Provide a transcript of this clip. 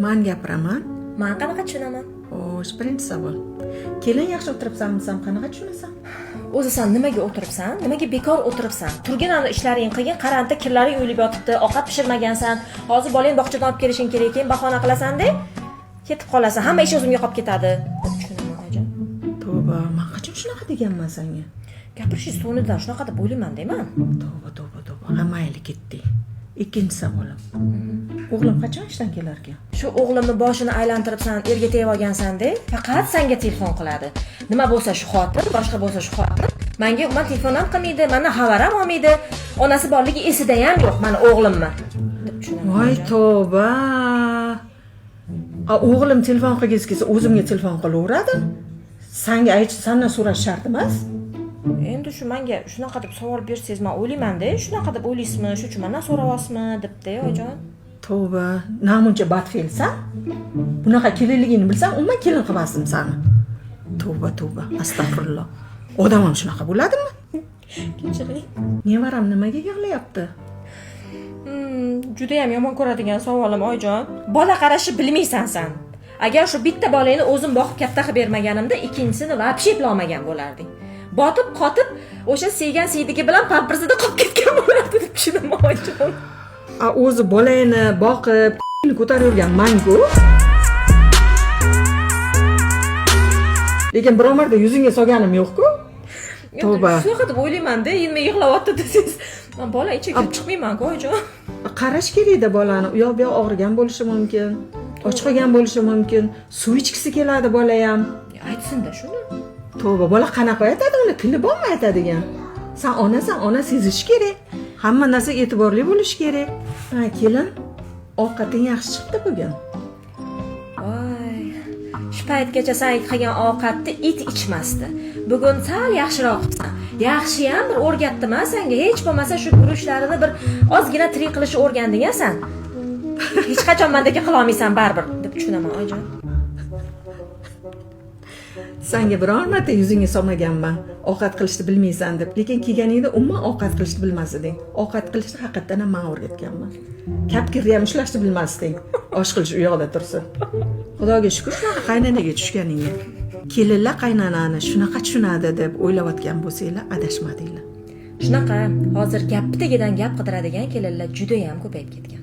Man gapiraman. Man qanaqa tushunaman? Xo'sh, birinchi savol. Kelin, yaxshi o'tiribsanmi desam, qanaqa tushunasan? O'zi san nimaga o'tiribsan? Nimaga bekor o'tiribsan? Turgin, ani ishlaring qilgin, qaranta kirlaring uyilib yotibdi, ovqat pishirmagansan. Hozir bolangni bog'chadan olib kelishing kerak, keyin bahona qilasan-da, ketib qolasan. Hamma ish o'zimga qolib ketadi. Deb tushunaman, oyijon. Tavba, man qachon shunaqa deganman senga? Gapirishingiz to'nidan shunaqa deb o'ylayman deyman. Tavba, tavba, tavba. Ha, mayli, ketdik. Ikkinchi savolim. O'g'lim qachon ishdan kelar ekan? Shu o'g'limni boshini aylantiribsan, erga tegib olgansan-da, faqat sanga telefon qiladi. Nima bo'lsa shu xotin, boshqa bo'lsa shu xotin. Manga umuman telefon ham qilmaydi, mandan xabar ham olmaydi. Onasi borligi esida ham yo'q mani o'g'limni. Deb tushunaman. Voy tavba. A, o'g'lim telefon qilgisi kelsa, o'zimga telefon qilaveradi. Sanga aytish, sandan so'rash shart emas. Endi shu menga shunaqa deb savol bersangiz, men o'ylayman-da, shunaqa deb o'ylaysizmi, shu uchun mendan so'rayapsizmi deb-da, oyijon. Tavba, namuncha badfe'lsan. Bunaqa kelinligingni bilsam, umuman kelin qilmasdim sani. Tavba, tavba, astag'firulloh. Odam ham shunaqa bo'ladimi? Kechiring. Nevaram nimaga yig'layapti? Juda ham yomon ko'radigan savolim, oyijon. Bola qarashni bilmaysan san. Agar shu bitta bolangni o'zim boqib katta qilib bermaganimda, ikkinchisini вообще eplolmagan bo'larding. Botib, qotib, o'sha sevgan siydigi bilan pampersida qolib ketgan bo'lardi deb tushunaman, oyijon. A, o'zi bolangni boqib, ko'tarib yurgan man-ku. Lekin biror marta yuzingga solganim yo'q-ku. Tavba. Shunaqa deb o'ylayman-da, endi yig'layapti desangiz, man bola ichiga kirib chiqmayman-ku, oyijon. Qarash kerakda bolani. U yoq bu yoq og'rigan bo'lishi mumkin. Och qolgan bo'lishi mumkin. Suv ichgisi keladi bola ham. Aytsin-da shuni. Tavba, bola qanaqa aytadi uni? Tili bormi aytadigan? San onasan, ona sezishi kerak. Hamma narsaga e'tiborli bo'lish kerak. Ha, kelin, ovqating yaxshi chiqdi bugun. Voy. Shu paytgacha san qilgan ovqatni it ichmasdi. Bugun sal yaxshiroq qilibsan. Yaxshiyam bir o'rgatdim a senga. Hech bo'lmasa shu guruchlarini bir ozgina tirik qilishni o'rganding a san. Hech qachon mandagi qila olmaysan baribir deb tushunaman, oyijon. Sanga biror marta yuzingga solmaganman ovqat qilishni bilmaysan deb. Lekin kelganingda umuman ovqat qilishni bilmas eding. Ovqat qilishni haqiqatdan ham man o'rgatganman. Kapkirni ham ushlashni bilmasding. Osh qilish u yoqda tursin. Xudoga shukur shunaqa qaynanaga tushganingga. Kelinlar qaynonani shunaqa tushunadi deb o'ylayotgan bo'lsanglar, adashmadinglar. Shunaqa hozir gapni tagidan gap qidiradigan kelinlar juda ham ko'payib ketgan.